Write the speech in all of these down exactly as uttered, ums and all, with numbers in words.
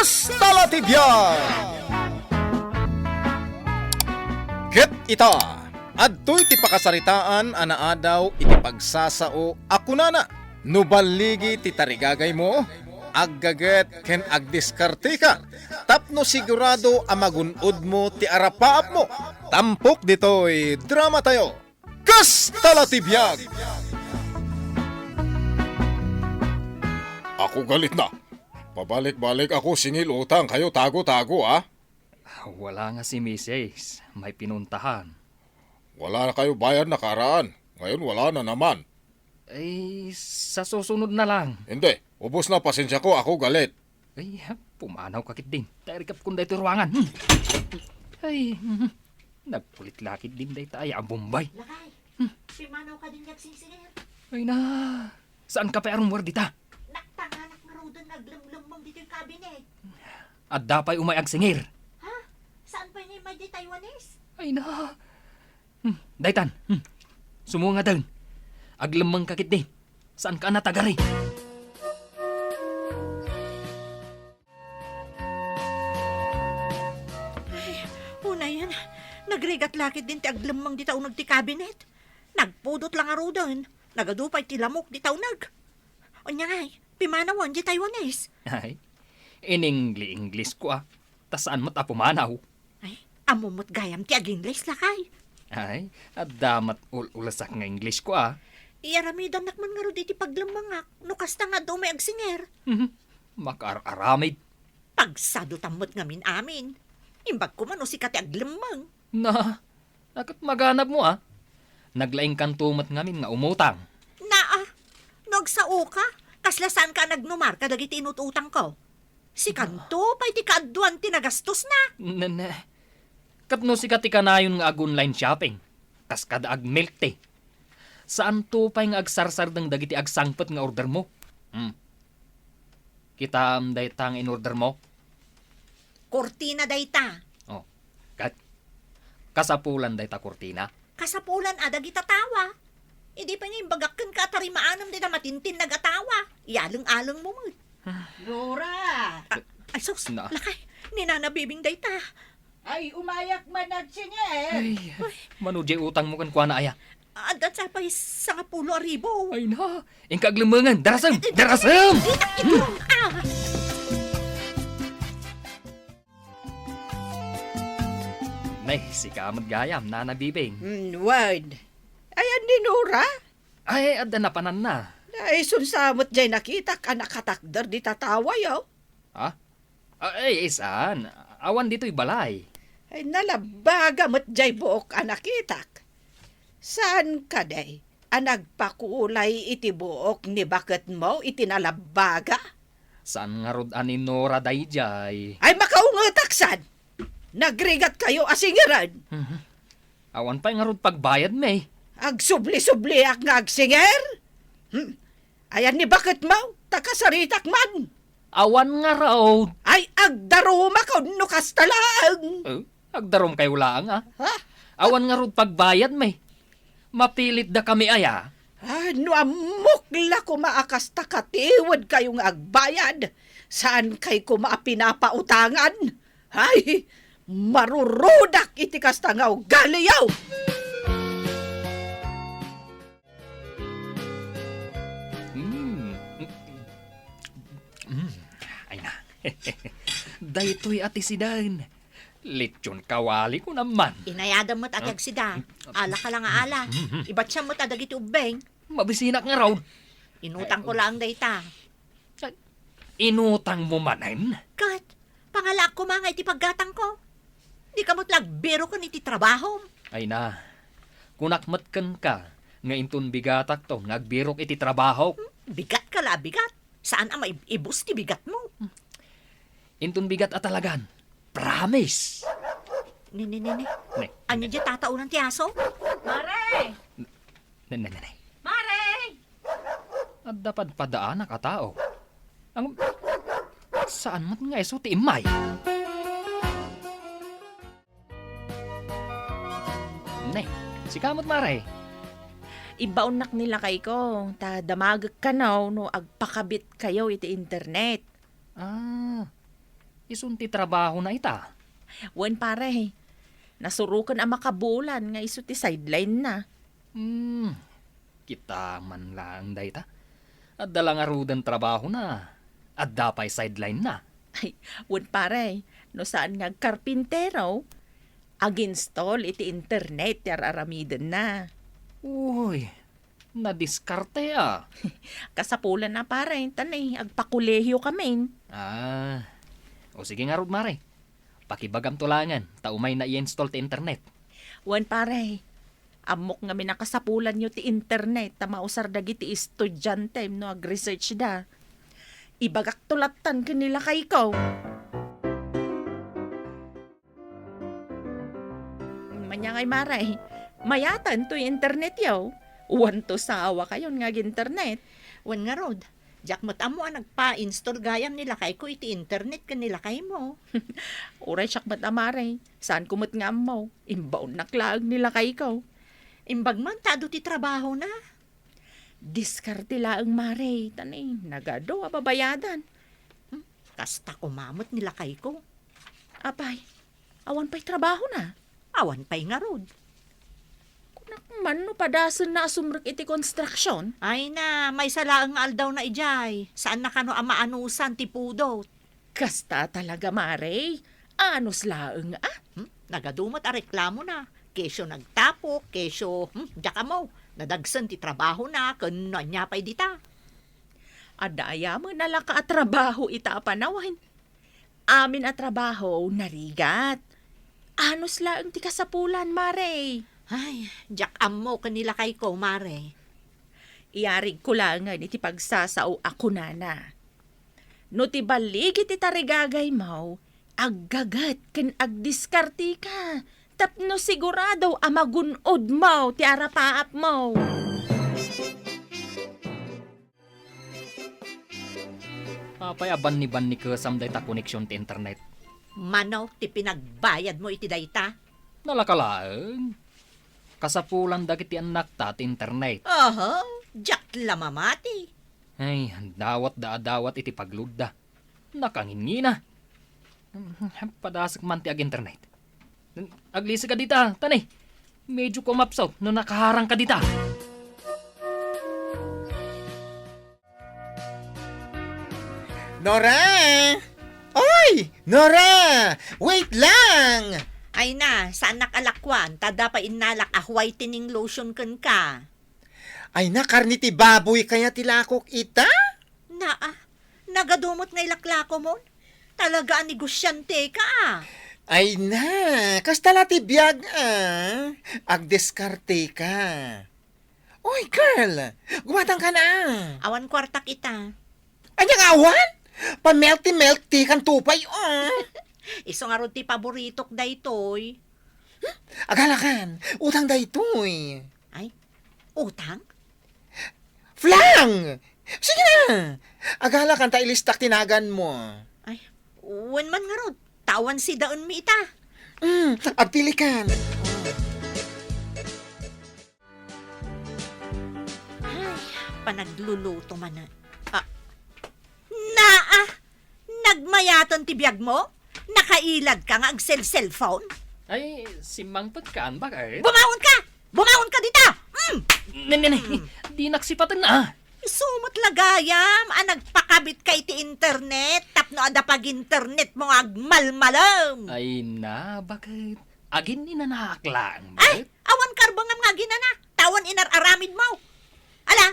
Kasta la ti biag! Ket ita, adtoy ti pakasaritaan a naadaw iti pagsasao a kunana, "No balligi ti tarigagaymo, aggaget ken agdiskarteka tapno sigurado a magun-odmo ti arapaapmo." Tampok ditoy dramatayo. Kasta la ti biag! Ako galit na. Pabalik-balik ako singil utang kayo tago-tago, ah. Wala nga si misis, may pinuntahan. Wala na kayo bayad na karaan. Ngayon wala na naman. Ay, sa susunod na lang. Hindi, ubos na pasensya ko, ako galit. Ay, pumanaw ka ketdin. Tarigapkon daytoy ruangan. Hmm. Ay, mhm. Nagpulit la ketdin dayta ay a Bombay. Lakay, hmm, pimanaw ka din nga agsingsingir. Ay na, saan ka pay a rummuar dita? Naktanganak ngaruden nga aglemlemmeng ditoy kabinet. Adda pay umay agsingir. Ha? Saan pay nga immay di Taiwanese? Ay na. Hmm, daytan. Hmm. Sumungaden. Aglemmeng ka ketdi. Saan ka a natagari? Ay, unayen, nagrigat la ketdin ti aglemmeng dita uneg ti kabinet. Nagpudot la ngaruden. Nagadu pay ti lamok dita uneg. Unya ngay, pimanawen di Taiwanese. Ay, iningli-English ko, ah. Ta saan met a pumanaw. Ay, ammom met gayam ti ag-English, lakay. Ay, adda met ul-ulesak nga English ko, ah. Iaramidannak man ngarud iti paglemmengak, no kasta nga adda umay agsingir. Mhm. Makaar-aramid. Pagsadutam met ngamin amin. Imbag koma no sika ti aglemmeng. Na, a, ket maganabmo, ah. Naglaingkanto met ngamin nga umutang. Naa, no agsaoka, kasla saanka a nagnumar kadagiti inut-utangko. Sikanto pay ti kaaduan ti nagastosna. Ne, ne. Ket no sika ti kanayon nga ag-online shopping, kas kada ag-milk tea, saanto pay nga agsarsardeng dagiti agsangpet nga ordermo. Hmm. Kitaem dayta nga in-ordermo? Kurtina dayta. Oh, ket kasapulan dayta kurtina? Kasapulan a dagita tawa. Idi pay nga imbagak kenka a tarimaanam dayta matintinnag a tawa. Iyaleng-alengmo met. Nora! Ah, ay, sus, na. Lakay, ni Nana Bibing dayta. Ay, umayak man agsingir. Ay, mano diay utangmo kenkuana aya? Adda sa pay sangapulo a ribu. Ay na, inka aglemmengen. Darasem! Darasem! Dita, ito! Ah! Nay, sika met gayam, Nana Bibing. Mm, wen. Ayan ni Nora? Ay, adda napananna. Ay, isunsa met diay nakitak a nakatakder dita tawayo. Ha? Ay, saan. Awan ditoy balay. Ay, nalabbaga met diay buok a nakitak. Saan kadi a nagpakulay iti buok ni baketmo iti nalabbaga? Saan ngarud a ni Nora daydiay? Ay, makaungetak san! Nagrigatkayo a singiren! Mhm. Awan pay ngarud pagbayadmi. Agsubli-subliak nga agsingir? Hmm. Ayan ni baketmo, ta kasaritak man. Awan ngarud. Ay, agdarumakon no kasta laeng. Eh, agdarumkayo laeng, ah. Ha? Awan ngarud pagbayadmi. Mapilitdakami aya? Ah, no ammok la koma a kasta katiwedkayo nga agbayad, saankay koma a pinapautangan. Ay, marurudak iti kasta nga ugaliyo! Mm. Mm. Ay na. Daytoy a ti sidan. Lechon kawali ko naman. Inayadam met a ti agsida. Ala ka lang nga ala. Ibatsiam met a dagiti ubbing. Mabisinak ngarud. Inutang ko laeng dayta. Inutang mo manen? Ket, pangalaak koma nga iti paggatangko. Dika met la agbirok iti trabahom. Ay na, kunak met kenka nga inton bigatakto nga agbirok iti trabahok. Hmm, bigat ka la, bigat. Saan a maib-ibus ti bigatmo? Inton bigat a talagan. Promise. Ni, ni, ni, ni. Ne. Ania diay tataonan ti aso? Mare! Ne, ne, ne, ne. Mare! Adda padpadaanak a tao. Ang, saan met nga isu ti immay? Ne, sika met, mare? Ibbaonnak ni lakayko, ta damagek kano no agpakabitkayo iti internet. Ah, Isun ti trabahona ita? Wen, pare. Nasuroken a makabulan nga isu ti sideline-na. Hmm, kita man laeng dayta. Adda la ngaruden trabahona. Adda pay sideline-na. Ay, wen, pare. No saan nga agkarpintero, ag-install iti internet ti ar-aramidenna. Uy, nadiskarte a. Kasapulan a, pare, ta ne, agpakolehio kamin. Ah. O sige ngarud, mare. Pakibagamto laengen, ta umayna i-install ti internet. Wen, pare. Ammok ngamin a kasapulanyo ti internet ta mausar dagiti estudiantem no agresearchda. Ibagakto lattan ken ni lakayko. Ania ngay, mare? Mayaten toy internetyo. Wanto sawakayon nga ag-internet. Wen ngarud, diak met ammo a nagpa-install gayam ni lakayko iti internet ken ni lakaymo. Uray siak met a, mare. Saanko met nga ammo. Imbaonnak laeng ni lakayko. Imbag man ta adu ti trabahona. Diskarte laeng, mare, ta ne, nagadu a babayadan. Hmm, kasta koma met ni lakayko. Apay, awan pay trabahona? Awan pay ngarud. Kunak man no padasenna a sumrek iti construction? Ay na, maysa laeng nga aldawna idiay. Saanna kano a maanusan ti pudot. Kasta talaga, mare. Anus laeng, a? Hmm? Nagadu met a reklamona. Kesyo nagtapok, kesyo, hmm, diak ammo. Nadagsen ti trabahona, ken no ania pay dita. Adda ayamen a laka a trabaho ita a panawen. Amin a trabaho, narigat. Anus laeng ti kasapulan, mare. Ay, diak ammo ken ni lakayko, mare. Iyarigko laengen iti pagsasao a kunana. No ti balligi ti tarigagaymo, aggaget ken agdiskarteka, tapno sigurado a magun-odmo ti arapaapmo. Apay a banni-bannikesam dayta koneksion ti internet? Mano ti pinagbayadmo iti dayta? Nalaka laeng. Kasapulan dagiti annakta ti internet. Aha, diak la mamati. Ay, dawatda a dawat iti pagludda. Nakangingina. Padasek man ti ag-internet. Aglisek ka dita, ta ne. Medyo kumapsot no nakaharang ka dita. Nora! Oy! Nora! Wait lang! Ay na, saannak a lakuan, ta adda pay innalak a whitening lotion kenka. Ay na, karne ti baboy kaya ti lakok ita? Naa, nagadu met nga ilaklakomon. Talaga a negosiante ka, a. Ay na, kasta la ti biag, a. Agdiskarte ka. Oy, girl! Gumatang ka na! Awan kuartak ita. Ania nga awan? Pa-milk tea, milk tea kan tupay, a. Isu ngarud ti paboritok daytoy. Hmm? Agalakan, utang daytoy. Ay, utang? Flang! Sige na! Agalakan ta ilistak ti naganmo. Ay, wen man ngarud, ta awan sidaenmi ita. Mm, agpilikan. Ay, panagluluto man. Ah, naa! Nagmayaten ti biagmo? Nakailad ka nga agsel-cellphone? Ay, simmangpet ka, bakit? Bumangon ka! Bumangon ka dita! Mm! Ne, ne, ne, Mm. Dinak sipaten, a. Isu met la gayam a nagpakabit ka iti internet tapno adda pag-internet mo nga agmalmalem. Ay na, bakit? Aginninanaak laeng, Ay, bakit? Awan karbengam nga aginana. Ta awan inar-aramidmo. Ala,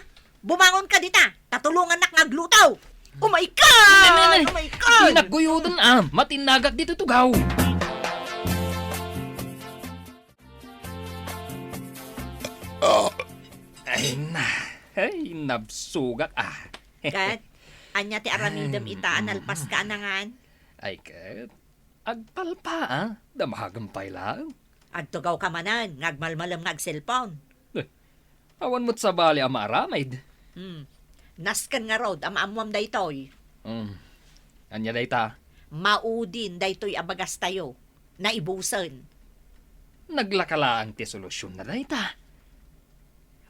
bumangon ka dita, ta tulongannak nga agluto. Oh my God! Nay, nay, nay. Oh my God! Dinak guyuden, a. Matinnagak ditoy tugaw. Ay na. Ay, nabsugak, a. Ket, ania ti aramidem ita a nalpas ka a nangan? Ay, ket, agpalpa, a. Damagem pay laeng. Agtugaw ka manen nga agmalmalem nga agselpon. Eh, awan met sabali a maaramid. Hmm. Nasken ngarud a maammoam daytoy. Hmm. Ania dayta? Maudin daytoy a bagastayo. Naibusen. Naglaka laeng ti solusionna dayta.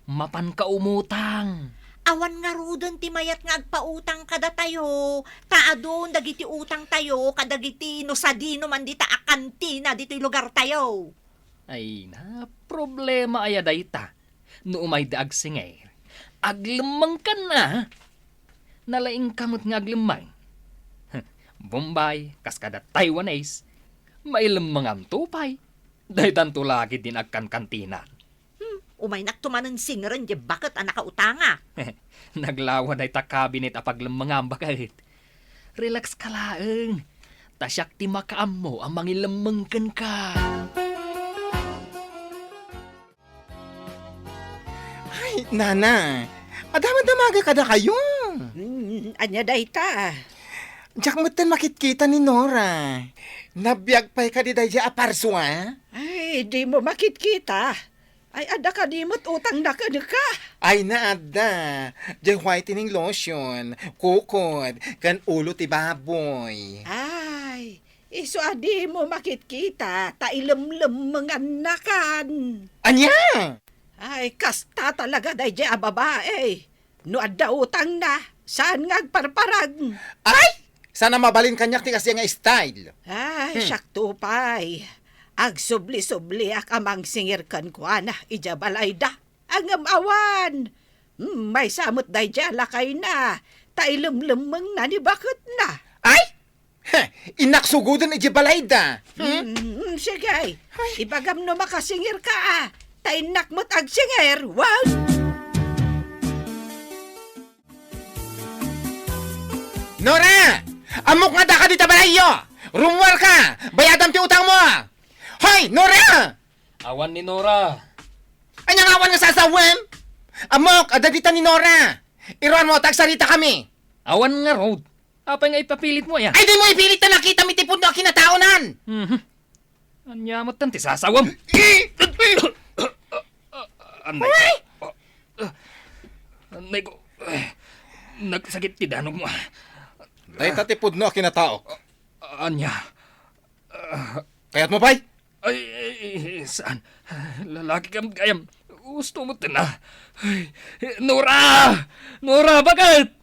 Mapanka umutang. Awan ngaruden ti mayat nga agpautang kadatayo, ta adun dagiti utangtayo kadagiti no sadino man dita a kantina ditoy lugartayo. Ay na, problema aya dayta? No umayda agsinger, aglemmengkanna. Nalaingka met nga aglemmeng. Bombay, kas kada Taiwanese, mailemmenganto pay. Daytanto la ketdi nga agkankantinan. Hmm, umaynakto manen singeren diay baket a nakautanga. Naglawa dayta kabinet a paglemmengam, baket. Relax ka laeng. Ta siak ti makaammo a mangilemmeng kenka. Ay, nana, adda met damaga kadakayo. Hmm, ania dayta? Diak metten makitkita ni Nora. Nabiag pay kadi daydiay a parsua? Ay, dimo makitkita. Ay, adda kadi met utangna kenka? Ay, na, adda. Diay whitening lotion, kukod, ken ulo ti baboy. Ay, isu a dimo makitkita, ta ilemlemmengannakan. Ania? Ay, kasta talaga daydiay a babae. No adda utangna, saan nga agparparag? Ay! Saan a mabalin kaniak ti kasdiay nga style? Ay, Hmm. siakto pay. Agsubli-subliak a mangsinger kenkuana idiay balayda. Ngem awan. Hmm, maysa met daydiay a lakayna, ta ilemlemmengna ni baketna. Ay! Heh, innak sugoden idiay balayda. Hmm? Mm, sige. Ay. Ibagam no makasingirka, a. Ta innak met agsingir. Wow! Nora! Ammok nga addaka dita balayyo! Rummuarka! Bayadam ti utangmo! Hoy, Nora! Awan ni Nora. Ania nga awan nga sasawem? Ammok, adda dita ni Nora. Iruanmo, ta agsaritakami. Awan ngarud. Apay nga ipapilitmo aya? Ay, dimo ipilit ta nakitam iti pudno a kinataonan! Mhm. Ania met ti sasawem? Anay ko. Anay ko. Nagsakit ti danogmo. Dayta ti pudno a kinataok. Ania? Kayatmo pay? Ay, ay, saan? Lalaki kam gayam. Gusto mo tana. Ay, Nora! Nora, baket?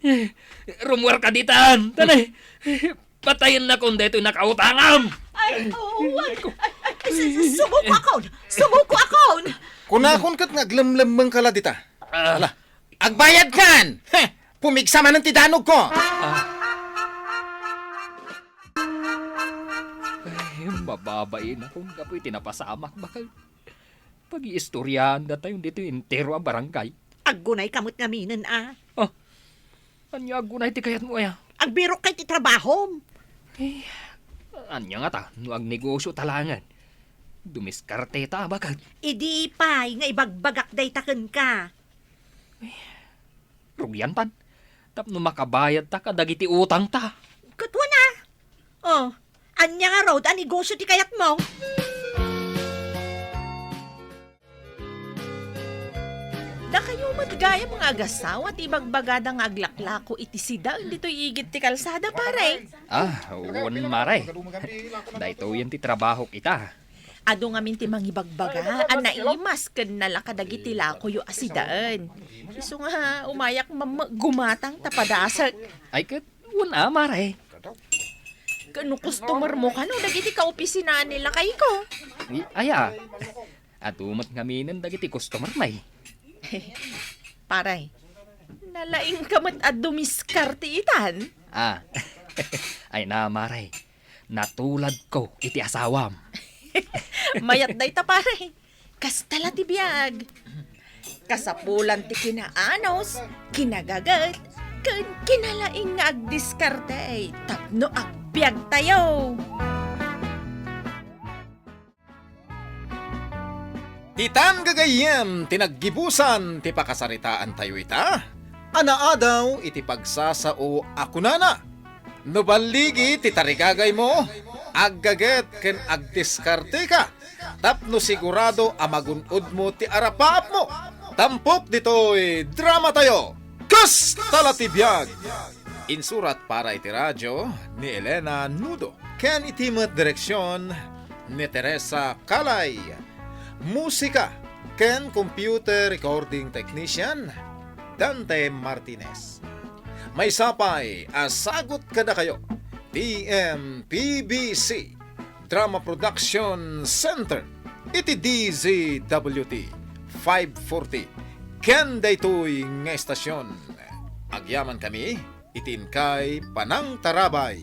Rummuarka ditan. Tanay. Patayen nakon daytoy nakautangam. Ay, oh, ay, ay, ay, ay, su-, su-, sumuko akon! Sumuko akon! Kunakon ket nga aglemlemmengka la dita. Ah. Ala, agbayadkan! Heh! Pumigsa manen ti danogko! Ah. Ay, mababain akon gapu iti napasamak, baket. Pagiistoriaan datayon ditoy entero a barangay. Aggunayka met ngaminen, a. Ah, ania aggunay ti kayatmo aya? Agbirok kay ti trabahom. Eh, ania ngata no agnegosyo ta laengen? Dumiskarte ta, baket. Idi pay nga ibagbagak dayta kenka. Eh, rugian tan. Tapno makabayadta kadagiti utangta. Ket wen a. Oh, ania ngarud a negosyo ti kayatmo? Dakayo met gayam nga agasawa ti ibagbagada nga aglaklako iti sidaen ditoy igid ti kalsada, pare. Ah, wen, mare. Daytoyen ti trabahok ita. Adu ngamin ti mangibagbaga a naimas ken nala kadagiti lakoyo a sidaen. Isu nga umayak mamma gumatang ta padasek. Ay ket, wen a, mare. Ken no customer mo kano dagiti kaopisinaan ni lakayko? Ay, aya. Adu met ngaminen dagiti customer, may. Pare, nalaingka met a dumiskarte itan? Ah. Ay na, mare. Natuladko iti asawam. Mayat dayta, pare. Kasta la ti biag. Kasapulan ti kinaanus, kinagaget, ken kinalaing nga agdiskarte tapno agbiagtayo. Ditan gagayyem ti naggibusan ti pakasaritaantayo ita. Anaadaw iti pagsasao a kunana, no balligi ti tarigagaymo, aggaget ken agdiskarteka tapno sigurado a magun-odmo ti arapaapmo. Tampok ditoy dramatayo, Kasta la ti Biag! Insurat para iti radio ni Elena Nudo ken iti met direksion ni Teresa Calay. Musika ken computer recording technician, Dante Martinez. Maysa pay a sagut kadakayo ti M P B C Drama Production Center iti D Z W T five forty ken daytoy nga estasion. Agyamankami iti inkay panangtarabay.